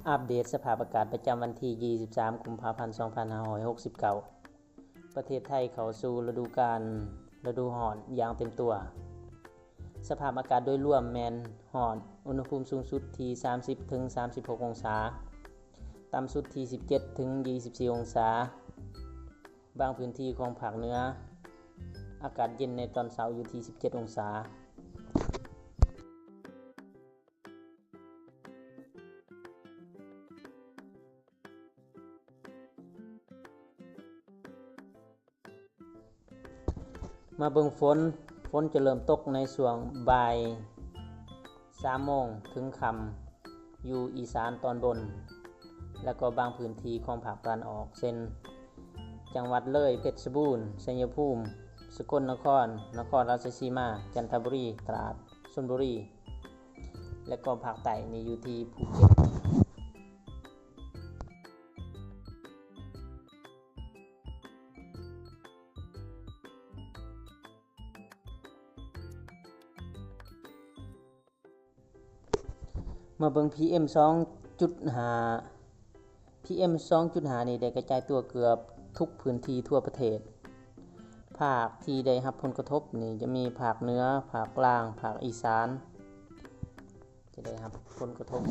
ອັບເດດສະພາບອາກາດປະຈຳວັນທີ ຊາວສາມ ກຸມພາພັນ ສອງພັນຫ້າຮ້ອຍຫົກສິບເກົ້າ. ປະເທດໄທເຂົ້າສູ່ລະດູການລະດູຮ້ອນຢ່າງເຕັມຕົວ. ສະພາບອາກາດໂດຍລວມແມ່ນຮ້ອນ, ອຸນຫະພູມສູງສຸດທີ່ ສາມສິບ ເຖິງ ສາມສິບຫົກ ອົງສາ, ຕ່ຳສຸດທີ່ ສິບເຈັດ ເຖິງ ຊາວສີ່ ອົງສາ. ບາງພື້ນທີ່ຂອງພາກເໜືອ ອາກາດເຢັນໃນຕອນເຊົ້າຢູ່ທີ່ ສິບເຈັດ ອົງສາ. ມາເບິ່ງຝົນ. ຝົນຈະເລີ່ມຕົກໃນຊ່ວງບ່າຍ ສາມໂມງເຖິງຄ່ຳ ຢູ່ອີສານຕອນບົນ ແລະກໍບາງພື້ນທີ່ຂອງພາກຕາເວັນອອກ ເຊັ່ນ ຈັງຫວັດເລີຍ, ເພັດຊະບູນ, ໄຊຍະພູມ, ສະກົນນະຄອນ, ນະຄອນລາຊະສີມາ, ຈັນທະບູລີ, ຕາດ, ຊົນບູລີ ແລະກໍພາກໃຕ້ນີ້ຢູ່ທີ່ພູເກັດ. ມາເບິ່ງ ພີເອັມ ສອງຈຸດຫ້າ. ພີເອັມ ສອງຈຸດຫ້າ ນີ້ໄດ້ກະຈາຍຕົວເກືອບທຸກພື້ນທີ່ທົ່ວປະເທດ. ພາກທີ່ໄດ້ຮັບຜົນກະທົບນີ້ຈະມີພາກເໜືອ, ພາກກາງ, ພາກອີສານ ຈະໄດ້ຮັບຜົນກະທົບ.